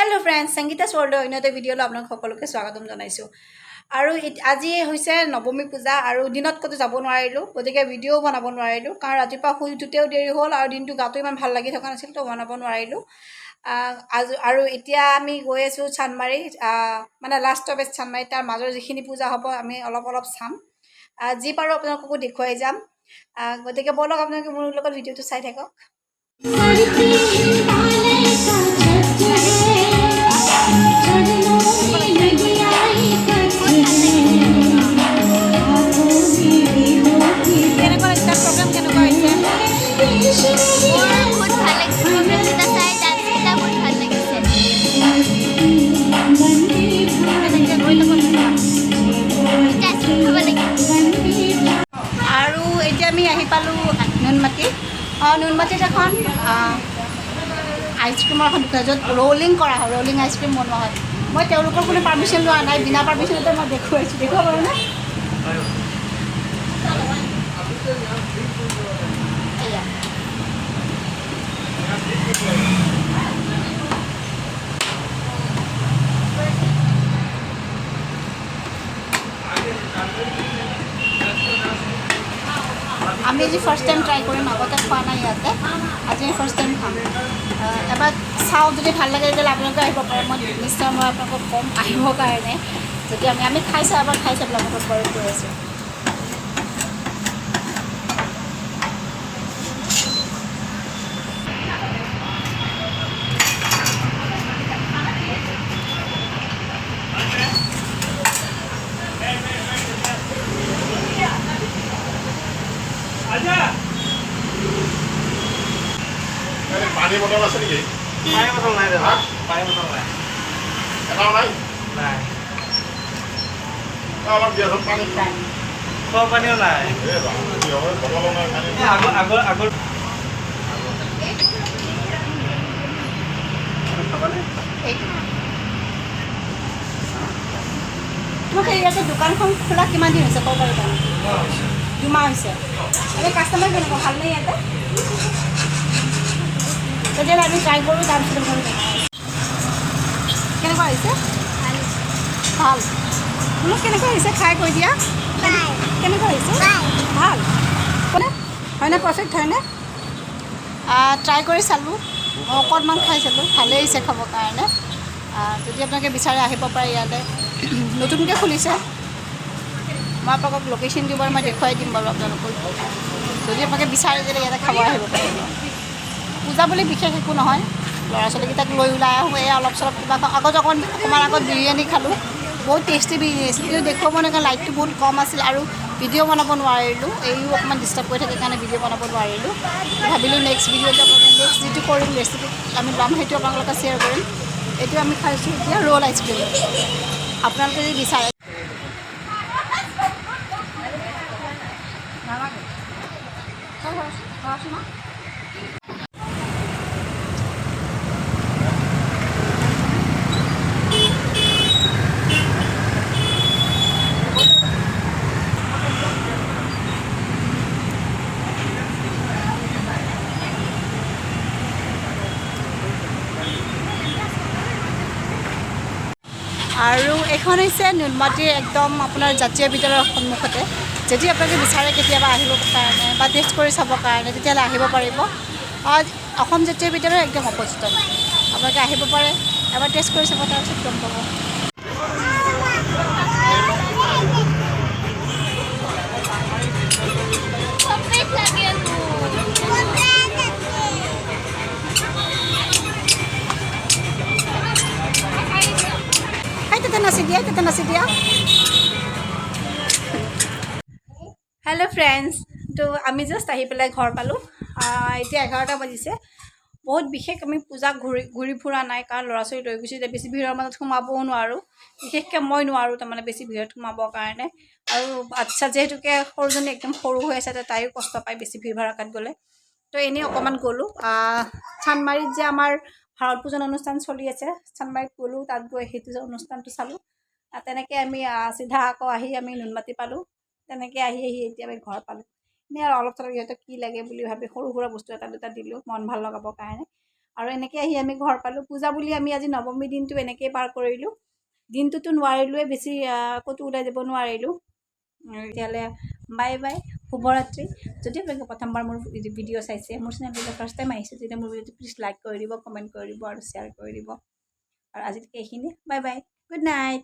Hello' friends, সংগীতাছ ৱৰ্ল্ডৰ অন্য এটা ভিডিঅ'লৈ আপোনালোক সকলোকে স্বাগতম জনাইছোঁ। আৰু আজি হৈছে নৱমী পূজা আৰু দিনত ক'তো যাব নোৱাৰিলোঁ, গতিকে ভিডিঅ'ও বনাব নোৱাৰিলোঁ, কাৰণ ৰাতিপুৱা শুই উঠোঁতেও দেৰি হ'ল আৰু দিনটো গাটো ইমান ভাল লাগি থকা নাছিল, তো বনাব নোৱাৰিলোঁ। আজি আৰু এতিয়া আমি গৈ আছোঁ চানমাৰি, মানে লাষ্ট ষ্টপেজ চানমাৰি। তাৰ মাজৰ যিখিনি পূজা হ'ব আমি অলপ অলপ চাম, যি পাৰোঁ আপোনালোককো দেখুৱাই যাম। গতিকে ব'লক, আপোনালোকে মোৰ লগত ভিডিঅ'টো চাই থাকক। धरती हिमालय का छत्र है, झरनों में नदियाँ एकत्र है, हाथों में वेदों की কেনেকুৱা লাগিছে প্ৰগ্ৰেম, কেনেকুৱা হৈছে? देश नहीं মোৰ বহুত ভাল লাগিছে প্ৰগ্ৰেমকেইটা চাই, ডান্সকেইটা বহুত ভাল লাগিছে। वंदे এনেকৈ গৈ থাকক। এতিয়া আইচক্ৰীম খাব লাগে। वंदे আৰু এতিয়া আমি আহি পালোঁ নুনমাটি। নুনমাটিত এখন আইচক্ৰীমৰ এখন দোকান, য'ত ৰ'লিং কৰা হয়, ৰ'লিং আইচক্ৰীম বনোৱা হয়। মই তেওঁলোকৰ কোনো পাৰ্মিশ্যন লোৱা নাই, বিনা পাৰ্মিশ্যনতে মই দেখুৱাইছোঁ। দেখুৱাব পাৰোঁনে? এয়া। আমি আজি ফাৰ্ষ্ট টাইম ট্ৰাই কৰিম, আগতে খোৱা নাই ইয়াতে, আজি আমি ফাৰ্ষ্ট টাইম খাম। এবাৰ চাওঁ, যদি ভাল লাগে তেতিয়াহ'লে আপোনালোকে আহিব পাৰে। মই নিশ্চয় মই আপোনালোকক ক'ম আহিবৰ কাৰণে। যদি আমি খাই চাওঁ, এবাৰ খাই চাই পেলাই আপোনালোকক বাৰু কৈ আছোঁ। পানী বটল আছে নেকি? পানী বটল নাই দাদা, পানী বটল নাই। এটাও নাই? নাই। অলপ দিয়াচোন পানী খাওঁ। খোৱা পানীও নাই। এই ৰাম, কি হয়, বটলো নাই পানী। এই আগৰ আগৰ আগৰ খাবানে? এইটো তোমালোকে ইয়াতে দোকানখন খোলা কিমান দিন হৈছে ক'ব পাৰিবা? 2 মাহ হৈছে। এতিয়া কাষ্টমাৰ কেনেকুৱা, ভালনে ইয়াতে? তেতিয়াহ'লে আমি ট্ৰাই কৰোঁ, তাৰপিছত আপোনালোকক জনাই আছোঁ। কেনেকুৱা হৈছে? ভাল। তোমাক কেনেকুৱা হৈছে খাই কৈ দিয়া, কেনেকুৱা হৈছে? ভাল হয়নে? হয়নে? পাৰফেক্ট হয়নে? ট্ৰাই কৰি চালোঁ, মই অকণমান খাই চালোঁ, ভালেই হৈছে খাবৰ কাৰণে। যদি আপোনালোকে বিচাৰে আহিব পাৰে ইয়ালৈ, নতুনকৈ খুলিছে। মই আপোনালোকক লোকেশ্যন দিব বাৰু, মই দেখুৱাই দিম বাৰু আপোনালোকক। যদি আপোনালোকে বিচাৰে তেতিয়া ইয়াতে খাব আহিব পাৰিব। পূজা বুলি বিশেষ একো নহয়, ল'ৰা ছোৱালীকেইটাক লৈ ওলাই আহোঁ, এই অলপ চলপ কিবা খাওঁ। আগত অকণমান আগত বিৰিয়ানী খালোঁ, বহুত টেষ্টি বিৰিয়ানী আছিল, কিন্তু দেখুৱাব নোৱাৰি, লাইটটো বহুত কম আছিল আৰু ভিডিঅ' বনাব নোৱাৰিলোঁ। এইও অকণমান ডিষ্টাৰ্ব কৰি থাকে কাৰণে ভিডিঅ' বনাব নোৱাৰিলোঁ। ভাবিলোঁ নেক্সট ভিডিঅ'টো আপোনালোকে, নেক্সট যিটো কৰিম ৰেচিপি আমি ল'ম, সেইটো আপোনালোকক শ্বেয়াৰ কৰিম। এইটো আমি খাইছোঁ এতিয়া ৰ'ল আইচক্ৰীম। আপোনালোকে যদি বিচাৰে। নালাগে। খোৱাচোন। আৰু এইখন হৈছে নুনমাটিৰ একদম আপোনাৰ জাতীয় বিদ্যালয়ৰ সন্মুখতে। যদি আপোনালোকে বিচাৰে কেতিয়াবা আহিবৰ কাৰণে বা টেষ্ট কৰি চাবৰ কাৰণে, তেতিয়াহ'লে আহিব পাৰিব। অসম জাতীয় বিদ্যালয়ৰ একদম অপজিটত আপোনালোকে আহিব পাৰে, এবাৰ টেষ্ট কৰি চাব, তাৰপিছত গম পাব। চকলেট লাগে মোক। এই তাতে নাচি দিয়া, তাতে নাচি দিয়া। হেল্ল' ফ্ৰেণ্ডছ, তো আমি জাষ্ট আহি পেলাই ঘৰ পালোঁ। এতিয়া 11টা বাজিছে। বহুত বিশেষ আমি পূজা ঘূৰি ঘূৰি ফুৰা নাই, কাৰণ ল'ৰা ছোৱালী লৈ গৈছোঁ, এতিয়া বেছি ভিৰৰ মাজত সোমাবও নোৱাৰোঁ। বিশেষকৈ মই নোৱাৰোঁ তাৰমানে বেছি ভিৰত সোমাবৰ কাৰণে। আৰু বাচ্ছা যিহেতুকে সৰুজনী একদম সৰু হৈ আছে, তাইও কষ্ট পায় বেছি ভিৰ ভাৰকাত গ'লে। তো এনেই অকণমান গ'লোঁ। চানমাৰিত যে আমাৰ ভাৰত পূজন অনুষ্ঠান চলি আছে, চানমাৰিত গ'লোঁ, তাত গৈ সেইটো যে অনুষ্ঠানটো চালোঁ। তেনেকৈ আমি চিধা আকৌ আহি আমি নুনমাটি পালোঁ। তেনেকৈ আহি আহি এতিয়া আমি ঘৰ পালোঁ। এনেই আৰু অলপ চলপ ইহঁতক কি লাগে বুলি ভাবি সৰু সুৰা বস্তু এটা দুটা দিলোঁ মন ভাল লগাবৰ কাৰণে। আৰু এনেকৈ আহি আমি ঘৰ পালোঁ। পূজা বুলি আমি আজি নৱমী দিনটো এনেকৈয়ে পাৰ কৰিলোঁ। দিনটোতো নোৱাৰিলোঁৱে বেছি, ক'তো ওলাই যাব নোৱাৰিলোঁ। তেতিয়াহ'লে বাই বাই, শুভৰাত্ৰি। যদি আপোনালোকে প্ৰথমবাৰ মোৰ ভিডিঅ' চাইছে, মোৰ চেনেলটোলৈ ফাৰ্ষ্ট টাইম আহিছে, তেতিয়া মোৰ ভিডিঅ'টো প্লিজ লাইক কৰি দিব, কমেণ্ট কৰি দিব আৰু শ্বেয়াৰ কৰি দিব। আৰু আজিলৈকে এইখিনি। Bye bye, good night.